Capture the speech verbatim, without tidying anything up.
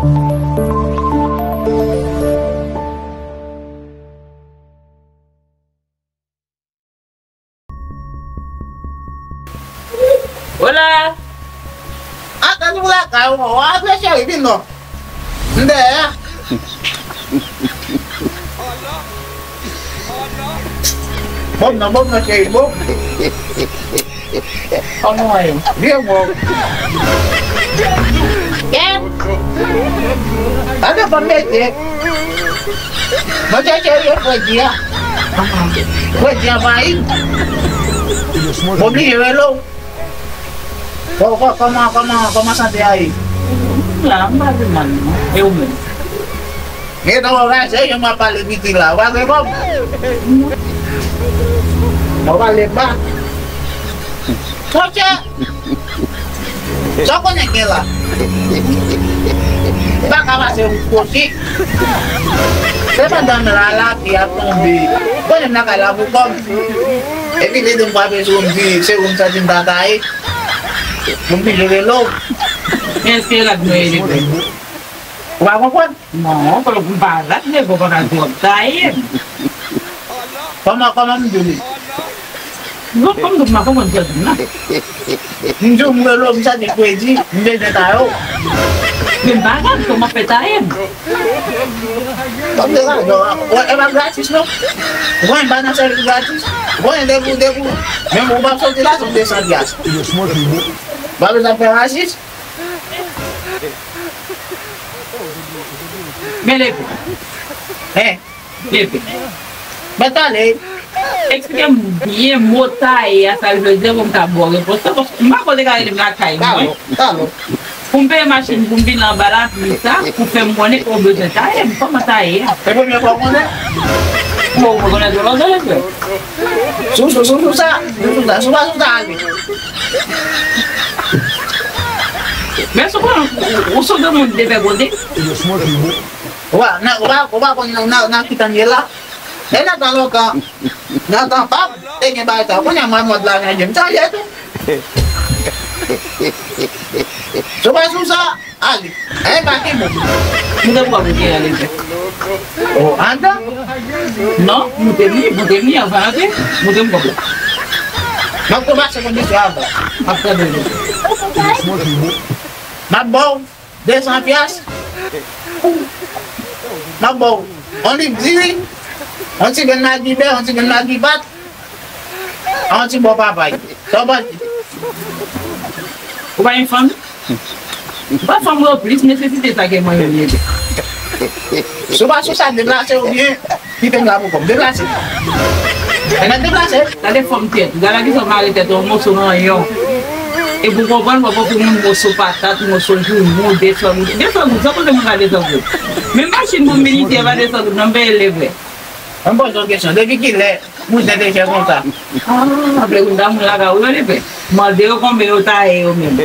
Hola! Antre sou lakay ou, w ap fè cheri, vin non. M dèyè a. Bon, non, bon, non, cheri, bon. Kòman w ye? Byen, bon. Kèt! Gade kòm mete. Mwen chèche yo fredi a. Fredi anvayi m. M oblije rele w. Kò-, kò-, kòman, kòman, kòman sante a ye? M la, m pa gen mal non. E ou menm? Gen tan w raje, jan m ap pale piti la. Ou pa gen kòb? Mwen pale ba. Monchè! Sa w konnen gen la? M pa ka pase yon kote. Se pandan m la, lapli ap tonbe. Konnen m lakay la pou kòm. Epi lide m frape sou m di, se ou m santi m ta taye. Pou m vin jere lòv. Men èske rad mwen ye li vre? Ou pa konprann? Non, m pa rad nèg ou pa ka di w ap taye m. Kòman, kòman m di w li? Non, kòm m pa konprann sa w di m nan. M di w m rele w, m santi fredi, m bezwen ta yo. Men m pa rad kòman fè taye m. Kòm de rad, non, e pa gratis non. Ou konnen m pa nan sèvis gratis. Ou konnen depi, depi, menm ou p ap soti la, se yon de san pyas. Ou pa bezwen fè rasis. Men leve. Hein? Leve. Mèt ale. Eksplike m byen mo taye a, sa l vle di pou m ka ba w repons lan, paske m pa konn te ka rele m lakay mwen. Talon, talon. Pou m peye machin pou m vin anba lapli sa, pou fè m konnen ke w bezwen taye m. Kòman taye a? Se premye fwa w konnen? Bon, ou konnen de lòt de frè. Sou, sou, sou, sou sa, sou, sou sa, sou sa, sou sa, ale. Men sou konnen, ou, ou, ou sou de moun de pè kote? Ou pa, nan, ou pa, ou pa konn nan, nan, nan ki tan n ye la? E nan tan lontan, nan tan pa m, te gen bagay sa. Kounye a mwen mòd la chanje, m chanje tou. Sou pa sou sa, ale. E pa ki bon. Moute m kòb ou te ale fè. O, andan? Non, moute m li, moute m li, anvan antre, moute m kòb la. M ap konbate kondisyon avan. M ap tande li. M ap ba w. De san pyas. M ap ba w yon liv diri, yon ti grenn magi bè, yon ti grenn magi pat, ak yon ti bò papay. Sa w panse? Ou pa gen fanmi? Ou pa fanm yo plis nesesite sa ke mwen menm ye. Si w pa sou sa, deplase oubyen kite m la pou kò m. Deplase. Enben deplase. Gade fòm tèt ou. Gade kijan w mare tèt ou, yon moso ranyon. Epi w konprann, w ap ofri moun moso patat, moso joumou, de san goud. De san goud, sa kote moun ka de san goud? Menm machin pou militè pa de san goud, non, m peye l de vrè. An m poze yon kesyon. Depi kilè moun tèt e chè konsa? Ah, vle moun ta moun lakay ou yo, li fè. Mande yo konbyen yo taye yo menm.